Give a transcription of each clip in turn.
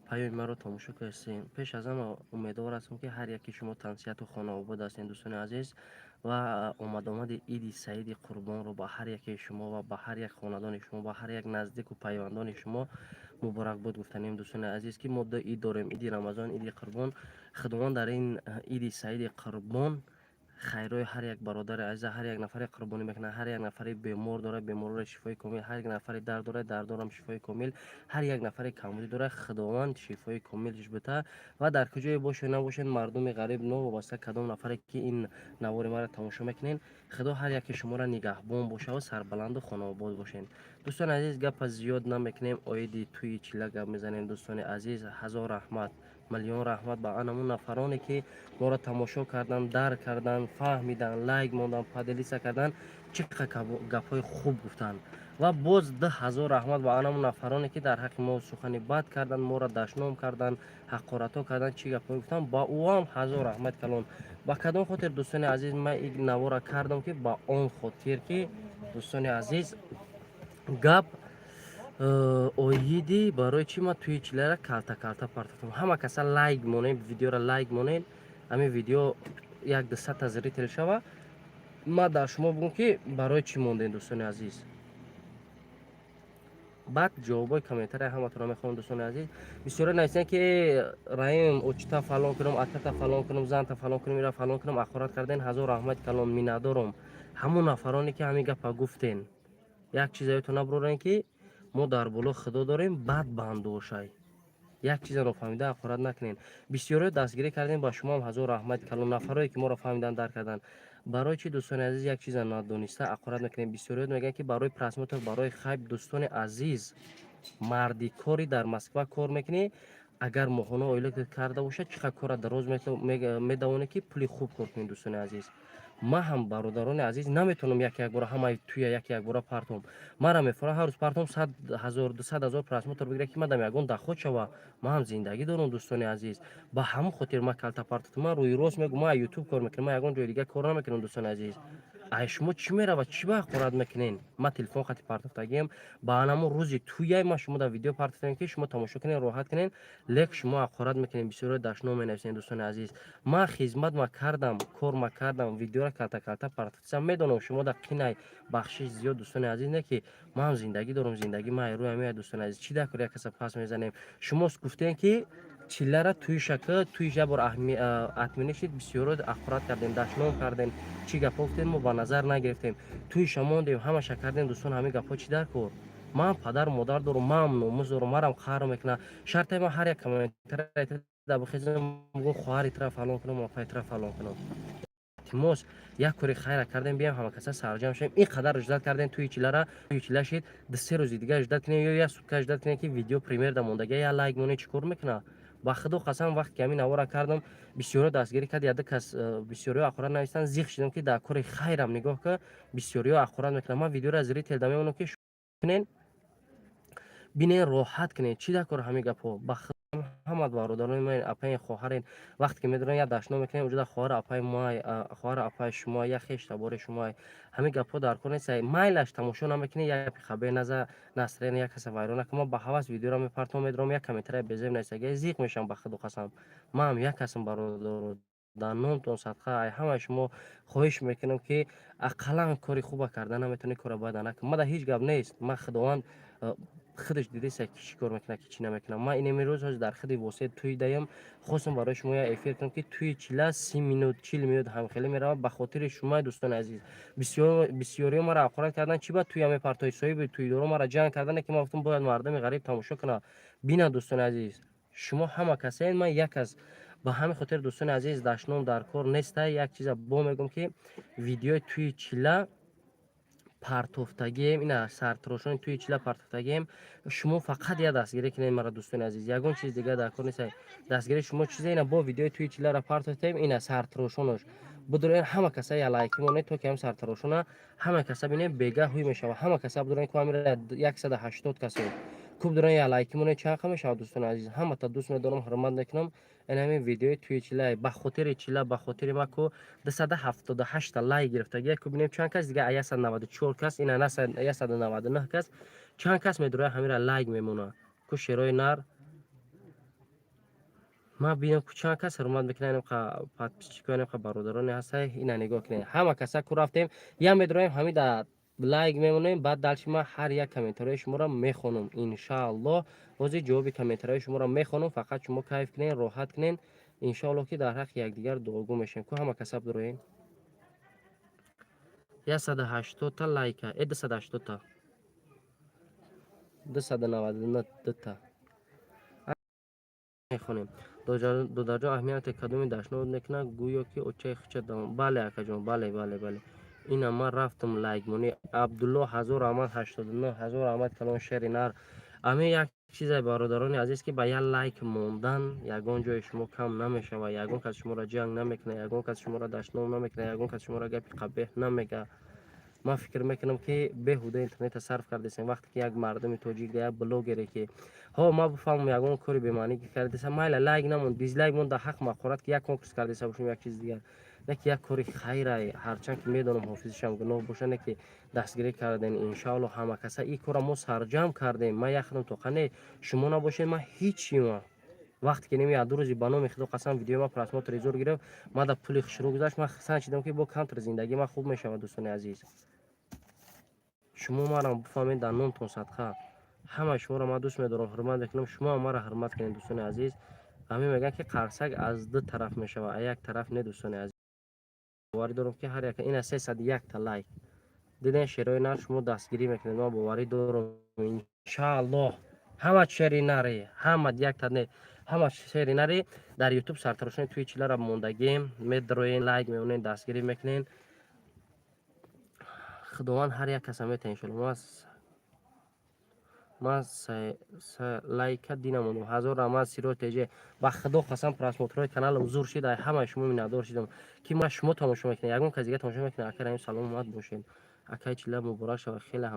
Паёми маро тамошо кардем. Пеш аз ҳама умедвор ҳастам, ки ҳар яки шумо тансиҳату хонаобод ҳастед, дӯстони азиз, ва омадомади Иди Саиди Қурбонро ба ҳар яки шумо ва ба ҳар як хонадони шумо, ба ҳар як наздику пайвандони шумо муборакбод гуфтанем, дӯстони азиз, ки мо ду ид дорем: иди Рамазон, иди Қурбон. Худованд дар ин Иди Саиди Қурбон хайрои ҳар як бародари азиза, ҳар як нафаре қурбонӣ мекунад, ҳар як нафаре бемор дорад, беморро шифои комил, ҳар як нафаре дард дорад, дардорам шифои комил, ҳар як нафаре камбудӣ дорад, Худованд шифои комилш бита. Ва дар куҷое бошед набошед, мардуми ғариб, новобаста кадом нафаре ки ин навори маро тамошо мекунед, Худо ҳар яке шуморо нигаҳбон бошаву сарбаланду хонаобод бошед. Дӯстони азиз, гапа зиёд намекунем, оиди тӯи чила гап мезанем. Дӯстони азиз, ҳазор раҳмат, миллион раҳмат ба анамун нафароне, ки моро тамошо кардан, дарк кардан, фаҳмидан, лайк мондан, поделиться кардан, чӣ қадр гапҳои хуб гуфтанд. Ва боз 2000 раҳмат ба анамун нафароне, ки дар ҳаққи мо сухани бад кардан, моро дашном кардан, ҳақоратҳо кардан, чӣ гапҳое гуфтанд, ба ӯам ҳазор раҳмат калон. Ба кадом хотир, дӯстони азиз, ман ин навора кардам? Ки ба он хотир, ки, дӯстони азиз, гап оиди барои чӣ ман тӯи чилара калта калта партофтам. Ҳама каса лайк монед, видеоро лайк монед, ҳамин видео як дусадта зритель шава, ман дар шумо бугум, ки барои чӣ мондем. Дӯстони азиз, баъд ҷавобҳои комментария ҳаматонро мехонам. Дӯстони азиз, бисёре нависанд, ки Раим, очита фалон кунам, атата фалон кунам, занта фалон кунам, ира фалон кунам. Ҳақорат карден, ҳазор раҳмати калон, миннатдорум. Ҳамон нафароне, ки ҳамин гапа гуфтен, як чиза ёдтон набурорен, ки мо дар боло Худо дорем, бад бандошай. Як чиза нофаҳмида ҳақорат накунед. Бисёриё дастгирӣ кардем, ба шумоам ҳазор раҳмати калон, нафарое ки моро фаҳмидан, дарк карданд. Барои чӣ, дӯстони азиз, як чиза надониста ҳақорат мекунем? Бисёриёт мегӯянд, ки барои просмотр, барои хайп. Дӯстони азиз, марди кори дар Москва кор мекунӣ, агар моҳона оила карда бошад, чӣ қадр кора дароз медавонӣ, ки пули хуб кор кунӣ. Дӯстони азиз, ман ҳам, бародарони азиз, наметавонам як якбора ҳамаи туя як якбора партом. Мара мефорам, ҳар рӯз партом, 100 000, 200 000 просмотр бигира, ки мадам ягон доход шава. Ман ҳам зиндагӣ дорам, дӯстони азиз. Ба ҳамон хотир ман калта партофтам. Ман рӯи рост мегӯм, ман Ютуб кор мекунам, ман ягон ҷои дига кор намекунам. Дӯстони азиз, ай шумо чӣ меравад, чӣ ба ҳақорат мекунен? Ман телефон хати партофтагиам, ба анамон рӯзи туяй ман шумо дар видео партофтем, ки шумо тамошо кунен, роҳат кунен, лек шумо ҳақорат мекунен, бисёро дашном менависен. Дӯстони азиз, ман хизмат ма кардам, кор ма кардам, видеоро калта калта партофтам. Медонам, шумо дар қинай, бахшиш зиёд, дӯстони азиз, не ки ман ҳам зиндагӣ дорам, зиндагӣ ман рӯи ҳамин. Дӯстони азиз, чӣ дар кор як каса пас мезанем? Шумо гуфтем, ки чиллара туишака, туиш як бор отмена шид, бисёро ҳақорат кардем, дашном кардем, чӣ гапҳо гуфтем, мо ба назар нагирифтем, туиша мондем, ҳамаша кардем. Дӯстон, ҳамин гапҳо чӣ дар кор? Ман падару модар дорам, манам номус дорам, марам қаҳр мекунад. Шарте ман ҳар як комментария бихезам, гум хоҳари тра фалон кунам, апаи тра фалон кунам. Илтимос, як кори хайра кардем, биям ҳама каса сарҷам шавем. Ин қадар ждать кардем, туи чилара туи чила шид, 2-3 рӯзи дига ждать кунем ё як сутка ждать кунем, ки видео премьер да мондага, я лайк монем, чӣ кор мекунад? Ба Худо қасам, вақте ки ҳамин навора кардам, бисёриё дастгирӣ кард, яда кас бисёриё ҳақорат навистанд. Зиқ шидам, ки дар кори хайрам нигоҳ ка, бисёриё ҳақорат мекунанд. Ман видеоро зритель да мемонам, ки кунен, бинен, роҳат кунед. Чӣ дар кор ҳамин гапҳо? Ба ҳама бародарони ман, апаи, хоҳарен, вақте ки медонам, як дашном мекунем, уҷода хоҳар апаи мо, хоҳар апаи шумо, як хеш табори шумо. Ҳамин гапҳо дар кор нест. Майлаш, тамошо намекунӣ, як гапи хабе наза, настроение як каса вайрон накун. Ман ба ҳавас видеоро мепартом, медорам, як комментария безеб нависага, зиқ мешавам. Ба Худу қасам, манам як касам, бародаро, дар номтон садқа, ай ҳамаи шумо хоҳиш мекунам, ки ақаллан кори хуба карда наметавонӣ, кора бояд накун. Мада ҳеҷ гап нест. Ман Худованд худаш дидеса, ки чӣ кор мекунад, ки чӣ намекунад. Ман инами рӯз ҳози дар худи восеъ туй даям, хостам барои шумо як эфир кунам, ки туи чила 30 минут, 40 минут ҳамхеле меравад. Ба хотири шумо, дӯстони азиз, бисёриҳо маро ҳақорат карданд: чӣ ба туя мепартоӣ? Соҳиби туйдоро маро ҷанг кардане, ки ман гуфтам, бояд мардуми ғариб тамошо кунад, бинад. Дӯстони азиз, шумо ҳама касаед, ман як кас. Ба ҳамин хотир, дӯстони азиз, дашном дар кор неста. Як чиза бо мегӯм, ки видеои туи чила партофтагием, ина сартирошони туи чила партофтагием. Шумо фақат як дастгирӣ кунед мара, дӯстони азиз, ягон чиз дигар дар кор нест. Дастгирии шумо чизе, ина бо видеои туи чилара партофтаем, ина сартирошонош будуроен, ҳама каса я лайки монед, то ки ҳам сартирошона ҳама каса бинем, бега ҳуй мешава. Ҳама каса будуроен, ку ҳамира 180 касе куб дурон, я лайки монед, чанд мешавад? Дӯстони азиз, ҳамата дӯст медорам, ҳурмат мекунам. Ин ҳамин видеои туи чила ба хотири чила, ба хотири ма ку 278-та лайк гирифтагия. Ку бинем, чанд кас дига, 194 кас, ина 199 кас, чанд кас медуроя, ҳамира лайк мемона. Ку шерои нар. Ман бинам, ку чанд кас ҳурмат мекунад, подписчик ои, бародароне ҳаста. Ина нигоҳ кунед, ҳама каса ку рафтем, я медроем, ҳами да лайк мемонем. Баъд дальше ман ҳар як комментарияи шуморо мехонам, иншааллоҳ. Ҳозир ҷавоби комментарияи шуморо мехонам. Фақат шумо кайф кунед, роҳат кунед. Иншоаллоҳ, ки дар ҳаққи якдигар дуогӯ мешавем. Ку ҳама каса бидроем. 180-та лайка, 280-та, 292-та мехонем. Додарҷон, аҳамияте кадоми дашнод мекунад, гӯё ки очаи хуча. Бале, акаҷон, бале, бале, бале. Ина ман рафтам лайкмонӣ. Абдулло, ҳазор раҳмат, 89 ҳазор раҳмат калон, шери нар. Ами як чизе, бародарони азиз, ки ба як лайк мондан ягон ҷои шумо кам намешавад, ягон кас шуморо ҷанг намекунад, ягон кас шуморо дашном намекунад, ягон кас шуморо гапи қабеҳ намегӯяд. Ман фикр мекунам, ки беҳуда интернета сарф кардесем, вақте ки як мардуми тоҷик, як блогере, ки ҳо ман бифаҳмам, ягон кори бемаънӣ кардеса, майла, лайк намон, дизлайк мон, дар ҳақ мақорат, ки як конкурс кардеса бошем, як чизи дигар, не ки як кори хайрай. Ҳарчанд ки медонам, ҳофизишам гуноҳ боша, не ки дастгирӣ кардем. Иншаалло, ҳама каса ин корра мо сарҷамъ кардем. Ман як худам тоқа не, шумо набошед, ман ҳичима. Вақте ки неми ду рӯзи, ба номи худо қасам, видеои ман просмотр зур гирифт, ман да пули хушрӯ гузашт, ман санчидам, ки бо камтар зиндагии ман хуб мешавад. Дӯстони азиз, шумо марам бифаҳмед, дар номтон садқа. Ҳамаи шуморо ман дӯст медорам, ҳурмат мекунам, шумоам маро ҳурмат кунед. Дӯстони азиз, ҳамин мегӯянд, ки қарсак аз ду тараф мешавад, а як тараф не. Дӯстони азиз, боварӣ дорам, ки ҳар як ина 301-та лайк диден, шерои нар, шумо дастгирӣ мекунед. Ман боварӣ дорам, иншааллоҳ, ҳама шери наре, ҳама якта не, ҳама шери наре. Дар Ютуб сартарошони тӯи чилара мондагем, медроен, лайк мемонед, дастгирӣ мекунед. Худованд ҳар як каса мета, иншоалло. Ман лайка дина мондам. Ҳазор раҳмат, Сироҷ теҷе. Ба худо қасам, просмотр ҳои каналам зур шид. Ай ҳамаи шумо миннатдор шидам, ки ма шумо тамошо мекунед, ягон кас дига тамошо мекунед. Ака Раҳим, саломат бошед. Акаи чила муборак шавад, хеле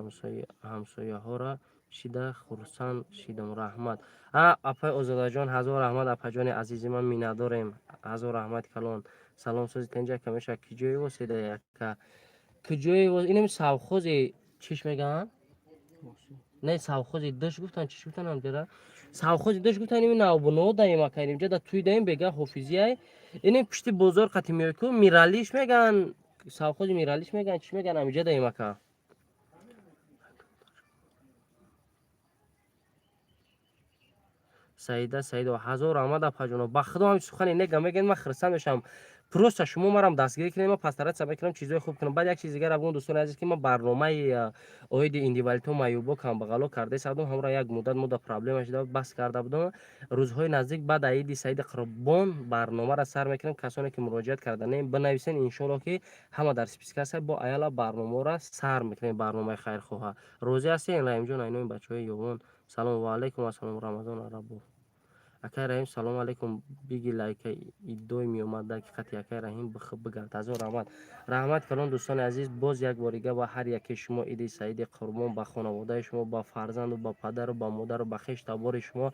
ҳамсояҳоро шида хурсанд шидам, раҳмат. А апаи Озодаҷон, ҳазор раҳмат, апаҷони азизи ман, миннатдорем, ҳазор раҳмати калон. Салом, сози тенҷа камеша. Киҷое восида, яка куҷое? Инами совхози чиш мегӯянд? Не, совхози дыш гуфтан, чиш гуфтан, ҳамҷара совхози дыш гуфтан. Ими навбуно даем, ака, инҷа да туй даем, бега ҳофизияй. Ини пушти бозор қати меой ку, Миралиш мегӯянд, совхози Миралиш мегӯянд, чиш мегӯянд, ҳамиҷа даем, ака. Саида Саидова, ҳазор раҳмат, апаҷоно. Ба худо, ҳами сухани нега мегӯянд, ман хирсанд мешавам. Просто шумо марам дастгирӣ кунед, ман постараться мекунам, чизои хуб кунам. Баъд як чиз дигар бигӯям, дӯстони азиз, ки ман барномаи оиди индивалито, маюбо, камбағало карда будам. Ҳамро як муддат мо да проблема шуда, бас карда будам. Рӯзҳои наздик, баъд аиди саиди Қурбон, барномаро сар мекунам. Касоне ки муроҷиат карданем, бинависен, иншоалло, ки ҳама дар список ҳаста. Бо аяла барномаро сар мекунем, барномаи хайрхоҳа. Розӣ ҳастем, Раҳимҷон? Айноми бачаҳои ёвон, салом. Ва алайкум ассалом. Рамазон Арабов, акай Раҳим, салому алайкум. Биги лайка иддой меомад, дар қати акай Раҳим бигард. Ҳазор раҳмат, раҳмат калон. Дӯстони азиз, боз як борига ба ҳар яке шумо иди саиди Қурбон, ба хонаводаи шумо, ба фарзанду ба падару ба модару ба хеш табори шумо.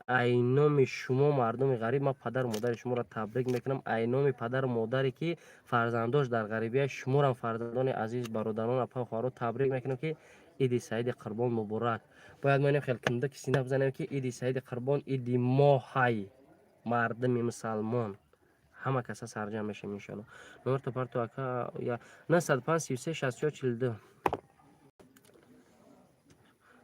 Айноми шумо, мардуми ғариб, ман падару модари шуморо табрик мекунам. Айноми падару модаре, ки фарзандош дар ғарибия, шуморам, фарзандони азиз, бародарон, апа, хоҳаро табрик мекунам, ки иди саиди Қурбон муборак. Бояд мо инам хел кунда ки сина бизанем, ки иди саиди Қурбон иди мо ҳай, мардуми мусалмон, ҳама каса сарҷамъ мешем, иншоалло. Номерто парту, ака. 905 33 64 42.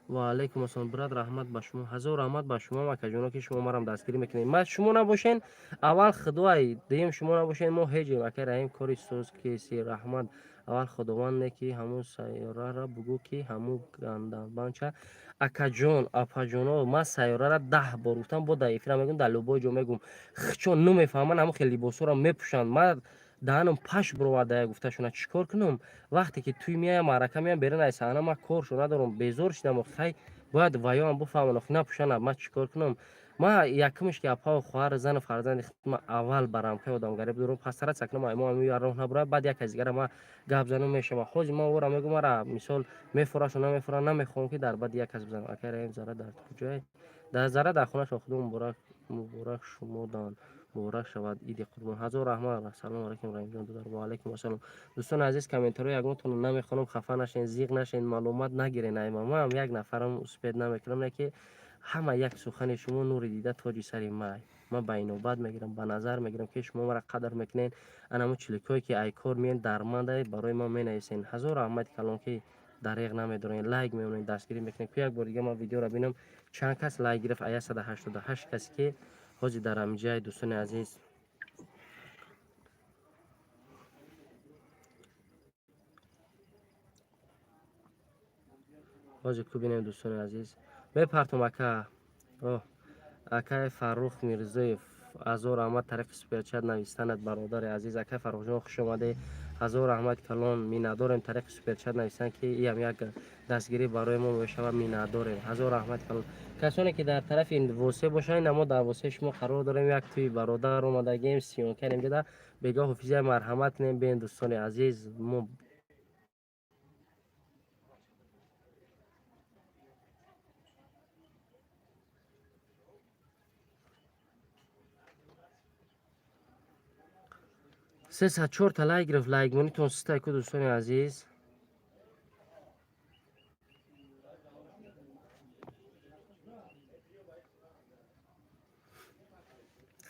Ва алайкум ассалом, брат, раҳмат ба шумо. Ҳазор раҳмат ба шумо, акаҷоно, ки шумо марам дастгирӣ мекунед. Ма шумо набошен, аввал худоай, дуюм шумо набошен, мо ҳеҷем. Акай Раҳим, кори соз кеси, раҳмат. Аввал худованд не, ки ҳамун сайёрара бугӯ, ки ҳамун ганданбанча. Акаҷон, апаҷоно, ман сайёрара 10 бор гуфтам, бо дар эфира мегӯм, дар любой ҷо мегӯм. Хчон намефаҳманд, ҳамун хел либосҳоро мепӯшанд. Ман даҳанам паш бироварда гуфташона, чӣ кор кунам? Вақте ки туй меоям, маърака меоям, берун ай саҳна, ман коршо надорам, безор шидам. Хай, бояд ваёам бифаҳманд, охи напӯшанд, ман чӣ кор кунам? Ман якумш ки апаву хоҳару зану фарзанди худ аввал ба рамкаи одамгарӣ бидорам, постараться кунам, мо ами роҳ набурад. Баъд як кас дигара ман гап занам мешавад. Ҳозир ман ора мегӯм, мара мисол мефурашу намефура, намехоҳам, ки дар баъди як кас бизанам. Акай Раҳим, зара дар куҷое? Дар зара дар хонаашон. Худо муборак, муборак шумо дан, муборак шавад иди Қурбон. Ҳазор раҳмат. Ассалому алайкум, Раҳимҷон дудар. Ва алайкум ассалом. Дӯстони азиз, комментариҳои ягонтонро намехонам, хафа нашен, зиқ нашен, маълумат нагирен. Айма маам як нафарам, успеть намекунам, не ки Ҳама як сухани шумо нури дида, тоҷи сари май. Ман ба инобат мегирам, ба назар мегирам, ки шумо маро қадр мекунед. Анамо чиликое, ки айкор меен, дарманда барои ман менависен. Ҳазор раҳмати калон, ки дареғ намедорен, лайк мемонед, дастгирӣ мекунед. Ку як бор дига ман видеоро бинам, чанд кас лайк гирифт. А 188 касе, ки ҳозир дар ҳамиҷаи, дӯстони азиз. Ҳозир ку бинем, дӯстони азиз, мепартом. Ака, акай Фаррух Мирзоев, ҳазор раҳмат тариқи суперчат навистанат, бародари азиз. Акай Фаррухҷон, хуш омадӣ, ҳазор раҳмати калон, миннатдорем. Тариқи суперчат нависан, ки иам як дастгирӣ барои мо мешавад, миннатдорем. Ҳазор раҳмати калон. Касоне, ки дар тарафи Восе бошанд, ина мо дар Восеи шумо қарор дорем. Як тӯи бародар омадагем, съёмка нимҷода бегоҳ ҳофизия. Марҳамат кунем, бен, дӯстони азиз, мо 304 та лайк гирифт. Лайкмонитон систай ку, дӯстони азиз.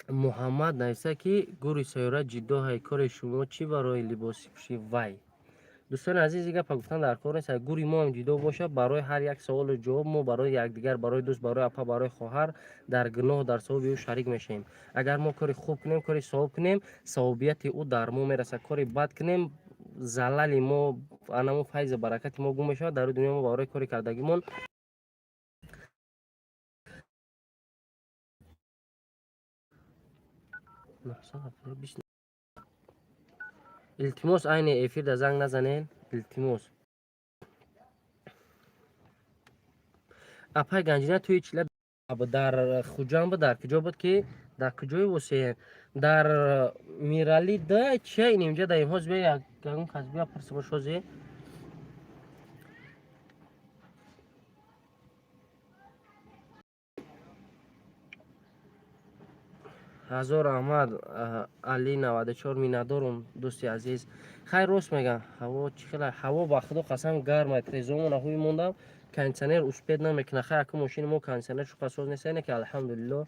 Муҳаммад нависта, ки гури сайёра ҷиддо ҳайкори шумо чӣ барои либоси пӯшӣ вай. Дӯстони азиз, и гапа гуфтан дар кор нест. Гури мо ҳам ҷиддо бошад, барои ҳар як саволу ҷавоб мо барои якдигар, барои дӯст, барои апа, барои хоҳар дар гуноҳ, дар савоби ӯ шарик мешавем. Агар мо кори хуб кунем, кори савоб кунем, савобияти ӯ дар мо мерасад. Кори бад кунем, залали мо, анамо файзу баракати мо гум мешавад. Дар дунё мо барои кори кардагимон Илтимос, айни эфирда занг назанен, илтимос. Апай Ганҷина, туи чила дар Хуҷанд буд, дар куҷо буд, ки дар куҷои Восеен, дар Мирали да чия ин инҷа даем. Ҳоз бия, ягон кас бия, пурсимош ҳози. Ҳазор раҳмат, Али 94, миннатдорум, дӯсти азиз. Хайр, рост мегам, ҳаво чӣ хела? Ҳаво, ба худо қасам, гарма. Трезомона ҳуй мондам, кондитсионер успеть намекуна. Хай, аку мошини мо кондитсионер шуқасоз нест, не ки, алҳамдулилло,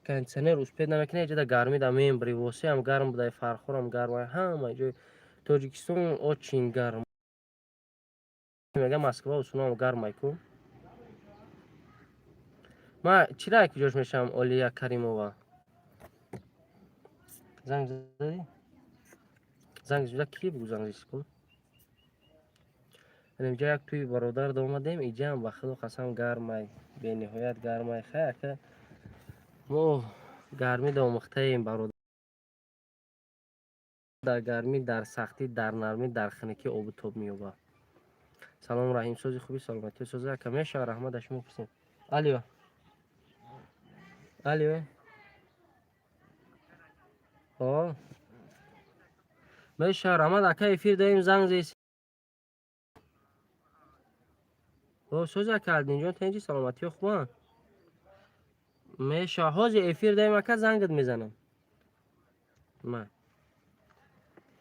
кондитсионер успеть намекуна. Иҷода гармӣ да мембри Восеам гарм буда, Фархорам гарма, ҳама ҷои Тоҷикистон очень гарм. Мегам, Москва усунам гармай ку. Ма чира куҷош мешавам? Олия Каримова занг задӣ? Занг зада ки бугу, занг зист кун. Инҷа як тӯи бародар омадем, иҷаам, ба худо қасам, гармай, бениҳоят гармай. Хай, ака, мо гармӣ омӯхтаем, бародар. Дар гармӣ, дар сахтӣ, дар нармӣ, дар хунукӣ обу тоб меёбад. Салом, Раҳим, сози хуби, саломатӣ, сози, ака, мешава, раҳмат, аз шумо пурсем. Алё, алё. О, мешава, раҳмат, ака, эфир даем, занг зес. О, сози, ака Алдинҷон, тенҷи, саломатиё хубанд? Мешава, ҳозир эфир даем, ака, зангат мезанам ма.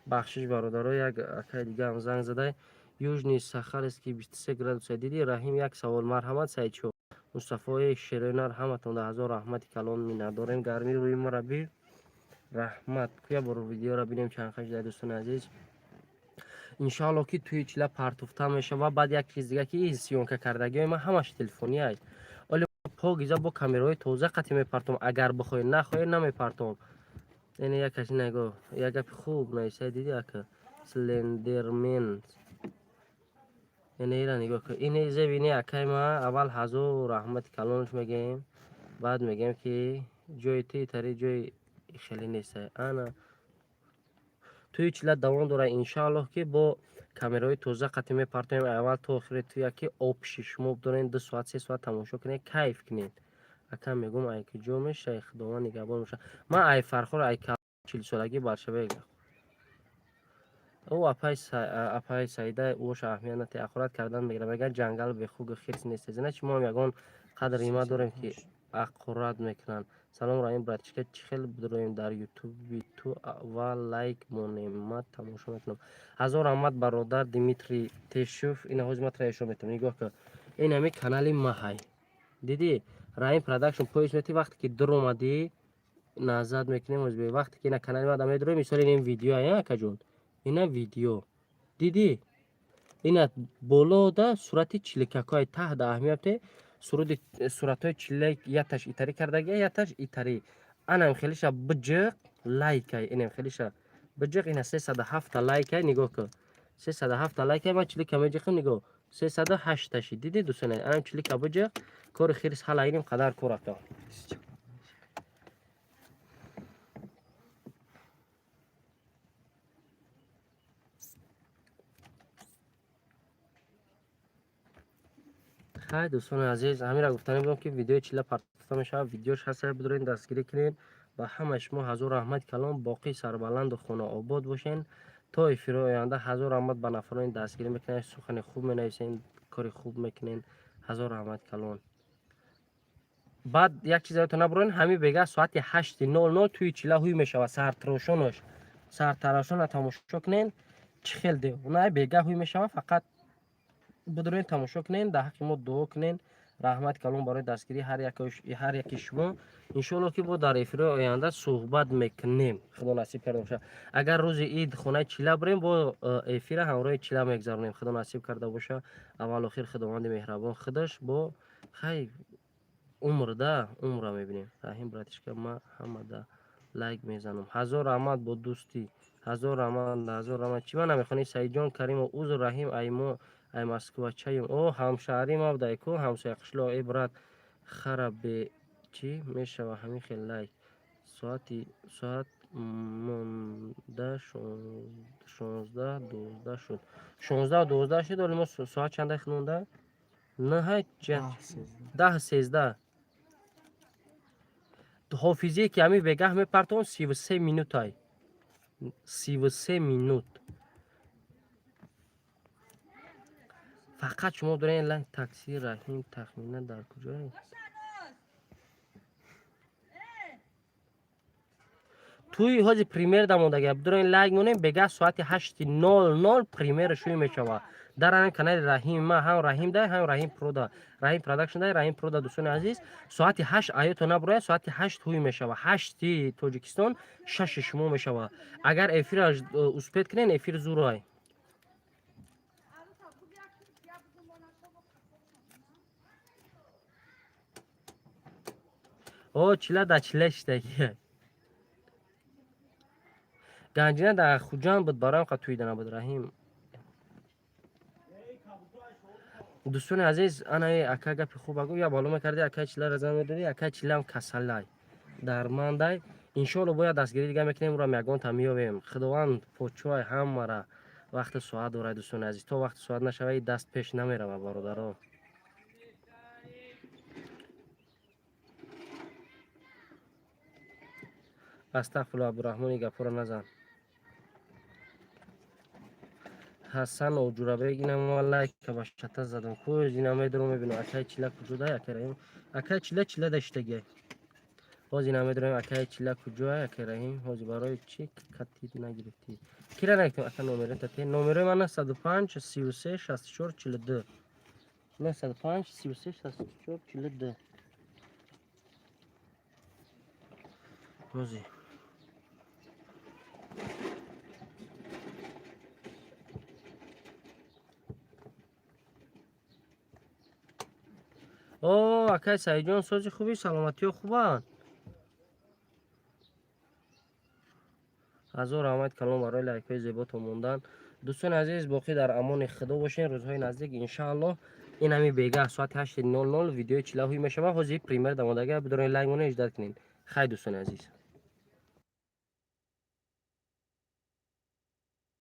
Бахшиш, бародаро, як акаи дигаам занг задай. Южный Сахалинский 23 градуса диди, Раҳим, як савол. Марҳамат, Саидшо Мустафои Шеренар, ҳаматон да ҳазор раҳмати калон, миннатдорем. Гармӣ рӯи маро бир, раҳмат. Куя боро видеоро бинем, чанд хаш дар, дӯстони азиз. Иншоалло, ки тӯи чила партуфта мешава. Баъд як чиз дига, ки съёмка кардагиҳои ман ҳамаш телефонӣ аст. Оле покиза бо камераҳои тоза қатӣ мепартом, агар бихоҳед, нахоҳед, намепартом. Яъне як каси нагоҳ, як гапи хуб нависай, диди, ака Слендермен. Яъне ира нигоҳ кун, ин зебини акай ма. Аввал ҳазор раҳмати калонаш мегӯем, баъд мегӯем, ки ҷои ти тари ҷои хеле нестай. Ана тӯи чила давом дорад, иншоаллоҳ, ки бо камераҳои тоза қатӣ мепартоем, аввал то охири тӯя, ки обши шумо дорен, 2 соат, 3 соат тамошо кунед, кайф кунед. Ака, мегӯм, ай куҷо мешавӣ? Худованд нигаҳбон боша. Ман ай Фархор, ай 40-солагӣ баршаве. Ӯ апаи Саида, ӯша аҳамият нате, ақурат кардан мегирад. Мегӯяд, ҷангал бехугу хирс нест. Зина чи мо ҳам ягон қадр рима дорем, ки ақурат мекунанд. Салом, Раҳим братишка, чӣ хел бидроем дар ютуби ту ва лайк монем? Ман тамошо мекунам. Ҳазор раҳмат, бародар Дмитрий Тешев. Ина ҳозир ман тра ишон метавонам. Нигоҳ кун, ин ҳами канали маҳай, дидӣ? Раҳим Продакшн поиск мети, вақте ки дур омадӣ, назад мекунем. Вақте ки ина канали мада медурои, мисоли ин видео, акаҷон, ина видео дидӣ, ина болода сурати чиликакҳои таҳда аҳамияте, суруди суратҳои чилак, яташ итарӣ кардагия, яташ итарӣ. Анам хелиша биҷиқ, лайкай, инам хелиша биҷиқ, ина 307 лайкай, нигоҳ кун, 307 лайкай. Ман чилика меҷиқам, нигоҳ, 308 таши дидӣ, дӯстоне. Анам чилика биҷиқ, кори хирс ҳала иним қадар кор ака. Хай, дӯстони азиз, ҳаминро гуфтанӣ будам, ки видеои чила партофта мешавад, видеош ҳаста, бидорен, дастгирӣ кунед. Ба ҳамаи шумо ҳазор раҳмат калом, боқӣ сарбаланду хонаобод бошен то эфирҳои оянда. Ҳазор раҳмат ба нафарони дастгирӣ мекунед, сухани хуб менависен, кори хуб мекунен. Ҳазор раҳмат калон. Баъд як чиз ёдтон набурен, ҳамин бега соати 8:00 тӯи чила ҳуй мешавад, сартарошонош, сартарошона тамошо кунен, чӣ хел девона бега ҳуй мешавад. Фақат бидурен, тамошо кунен, дар ҳаққи мо дуо кунен. Раҳмат калом барои дастгирии ҳар яки шумо. Иншоалло, ки бо дар эфирҳои оянда суҳбат мекунем, худо насиб карда бошад. Агар рӯзи ид хонаи чила бирем, бо эфира ҳамроҳи чила мегзаронем, худо насиб карда боша. Аввал охир худованди меҳрабон худаш бо хай умрда умра мебинем. Раҳим братишка, ма ҳамада лайк мезанам. Ҳазор раҳмат бо дӯстӣ, ҳазор раҳмат, ҳазор раҳмат. Чӣ ма намехонӣ, Саидҷон Каримов? Узр, Раҳим, аймо ай москвачаем. О, ҳамшаҳрӣ мабдай ку, ҳамсоя қишлоқ. Э, брат, хара бе чӣ мешава ҳамин хел лайк? Соати соат монда 16:12 шуд, 16:12 шуд. Оли мо соат чанда монда? Наҳай, 10:13. Ҳофизие, ки ҳамин бегаҳ мепартон, 33 минутай, 33 минут. Фақат шумо дорен лайк. Такси Раҳим тахмина дар куҷое? Туи ҳози премьер дамондага, бидорен, лайк монем. Бегаҳ соати 8:00 премьера шӯй мешавад дар ҳамин канали Раҳим. Ма ҳам Раҳим дай, ҳам Раҳим Прода, Раҳим Продакшн дай, Раҳим Прода. Дӯстони азиз, соати 8 аёто набурояд, соати 8 ҳуй мешавад. 8-и Тоҷикистон, 6-и шумо мешавад. Агар эфира успеть кунен, эфир зурай. О, чила да чила шидаги. Ганҷина дар Хуҷанд буд, бароям қа туида набуд, Раҳим. Дӯстони азиз, анаи ака гапи хуб агу, я маълум мекарди, акаи чиларо зан медодӣ. Акаи чилам касалай, дармандай. Иншоалло, бояд дастгирӣ дига мекунем, урам ягонта меёбем. Худованд подшоҳи ҳамара вақти соат дорад, дӯстони азиз. То вақти соат нашава, даст пеш намерава, бародаро. Астағфирулло, Абдураҳмони, гапҳоро назан. Ҳасанов Ҷурабек, ина ма лайка ба шата задам кӯз. Ина медурам, мебинам, акаи чила куҷодай, акаи Раҳим. Акаи чила чила даштагиай. Ҳозир ина медурам, акаи чила куҷоай, акаи Раҳим. Ҳозир барои чӣ катид нагирифтӣ? Кира нагирифтем, ака? Номерата те, номерои ман 905 33 64 42, 905 33 64 42. Ҳозир. О, акай Саидҷон, сози хуби, саломатиҳо хубанд? Ҳазор раҳмат калом барои лайкҳои зеботон мондан. Дӯстони азиз, боқӣ дар амони худо бошен. Рӯзҳои наздик, иншааллоҳ, ин ҳами бегаҳ соати 8:00 видеои чилаҳуй мешавад. Ҳозир премьер дамодага, бидорен, лайк монед, иждат кунед. Хай, дӯстони азиз.